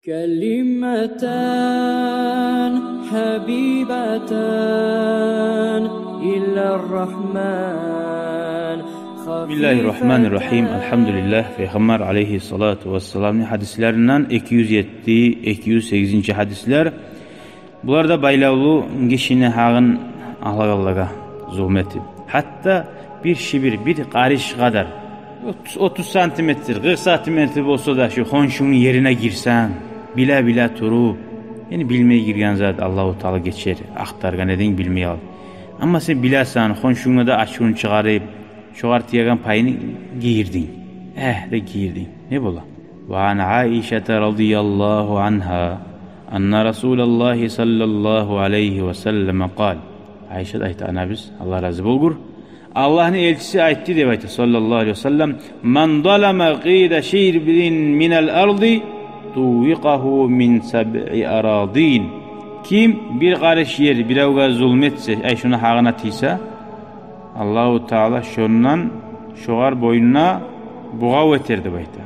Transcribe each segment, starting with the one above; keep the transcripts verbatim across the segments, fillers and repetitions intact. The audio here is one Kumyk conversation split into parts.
كلمتان حبيبتان إلى الرحمن. بسم الله الرحمن الرحيم. الحمد لله. Пайхаммар алейгьиссалату вассаламны гьадислеринден эки юз етти, эки юз сегизинчи гьадислер. Булар да байлавлу гишини гьакъын алагъанлагъа зулму этип. Гьатта бир шибир, бир къарыш къадар, отуз, отуз сантиметр, къыркъ сантиметр болса да, шу хоншунгну ерине гирсенг, биле-биле туруп, яни билмей гирген зат, Аллагьу Таала гечер, ахтаргъан эдинг билмей къалып. Амма сен билесен, хоншунгну да ачувун чыгъарып, шогъар тиеген пайыны гийирдинг. Э, де гийирдинг. Не бола? وعن عائشة رضي الله عنها أن رسول الله صلى الله عليه وسلم قال. Айшат айта, анабыз, Аллагь рази болгъур. Аллагьны элчиси айтды деп айта, саллаллагьу алейгьи ва саллам: من ظلم قيد شبر من الأرض طوقه من سبع أراضين. Ким бир къарыш ер биревге зулму этсе, ай, шуну гьакъына тийсе, Аллагьу Таала шондан шогъар бойнуна бугъав этер деп айта.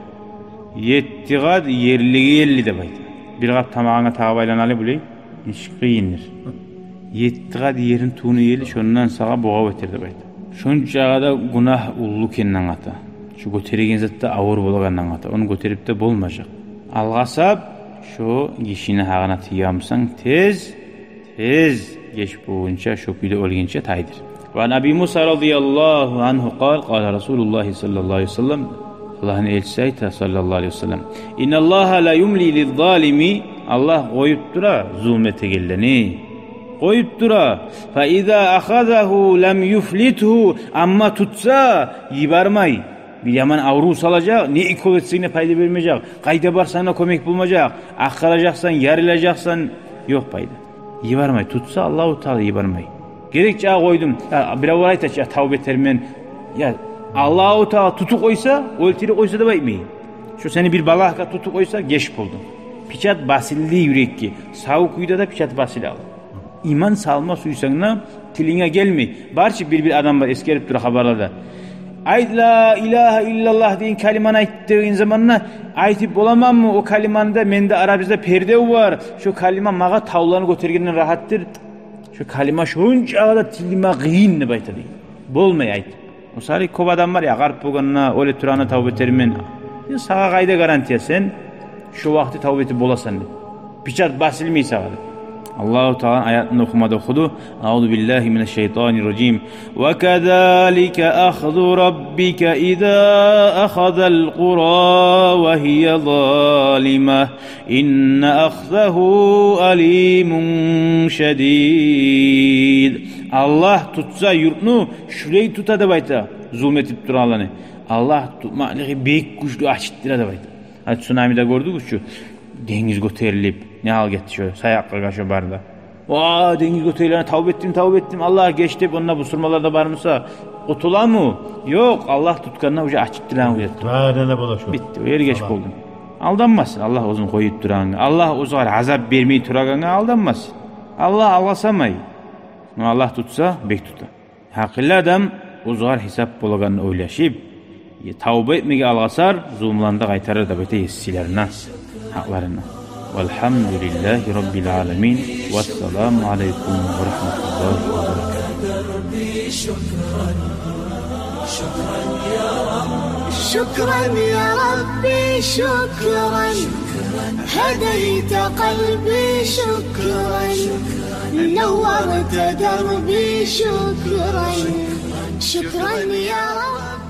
Етти къат ерлиги ерли деп айта. Бир къат тамагъынга тагъып айланалы булай, нечик къыйындыр. Етти къат ерни тюгюл ерли, шондан сагъа бугъав этер деп айта. Шончагъа да гюнагь уллу экенин англата. Шу гётереген зат да авур болагъанын англата. Ону гётерип де болмажакъ. Алгъасап, шо гишини гьакъына тиеген бусанг, тез, тез геч болгъунча, шо кюйде оьлгенче тайдыр. وعن أبي موسى رضي الله عنه قال: قال رسول الله صلى الله عليه وسلم. Аллагьны элчиси айта, саллаллагьу алейгьи ва саллам: إن الله ليملي للظالم. Аллагь къоюп тура зулму этегенлени. Къоюп тура. فإذا أخذه لم يفلته. Амма тутса, йибермей. Бир яман аврув салажакъ, не укол этсенг де пайда бермежек, къайда барсанг да кёмек болмажакъ, ахтаражакъсан, ярылажакъсан, ёкъ пайда. Йибермей, тутса, Аллагьу Таала йибермей. Герек чи, а, къойдум. Я, биревлер айта чы, я, тавба этермен. Я, Аллагьу Таала тутуп къойса, оьлтюрюп къойса деп айтмай. Шу сени бир балагьгъа тутуп къойса, геч болду. Печать басылды юрекге. Сав кюйде де печать басыла. Иман салма сюйсенг де, тилинге гелмей. Бар чы, бир-бир адамлар эсгерип тура хабарларда. Айт, ла илагьа иллаллагь деген калиманы айт деген заманда, айтып боламанмы о калиманы да, менде арабызда пердев бар. Шо калима магъа тавланы гётергенден рагьатдыр. Шо калима шончагъа да тилиме къыйын деп айта деген. Болмай айтып. О саялы кёп адам бар, я, къарп болгъанда, оьле турагъанда тавба этермен. Я, сагъа къайда гарантия сен шо вакъти тавба этип боласан деп? Печать басылмай сагъа деп. Аллагьу Тааланы аятын охумады, охуду. أعوذ بالله من الشيطان الرجيم. وكذلك أخذ ربك إذا أخذ القرى وهي ظالمة إن أخذه أليم شديد. Аллагь тутса юртну, шулай тута деп айта, зулму этип турагъанланы. Аллагь тутмакълыгъы бек гючлю, ачытдыра деп айта. Гьа, цунамиде гёрдюгюз чю, денгиз гётерилип, не гьал гетди шо, саякъгъа шо барды. Ва, денгиз гётерилгенде, тавба этдим, тавба этдим, Аллагь, геч деп, онда бусурманлар да бар буса, къутуламы? Ёкъ, Аллагь тутгъанда уже ачытдырагъан уже. Бары да бола шо. Битди, о ер геч болду. Алданмасын Аллагь оьзюн къоюп турагъангъа, Аллагь оьзюне азап бермей турагъангъа алданмасын. Аллагь алгъасамай. Но Аллагь тутса, бек тута. Гьакъыллы адам оьзюне гьисап болагъанны ойлашып, тавба этмеге алгъасар, зулмуланы да къайтарар деп айта есилерине, гьакъларына. والحمد لله رب العالمين. والسلام عليكم ورحمة الله وبركاته. شكرا يا ربي، شكرا، هديت قلبي، شكرا، نورت دربي، شكرا، شكرا يا رب.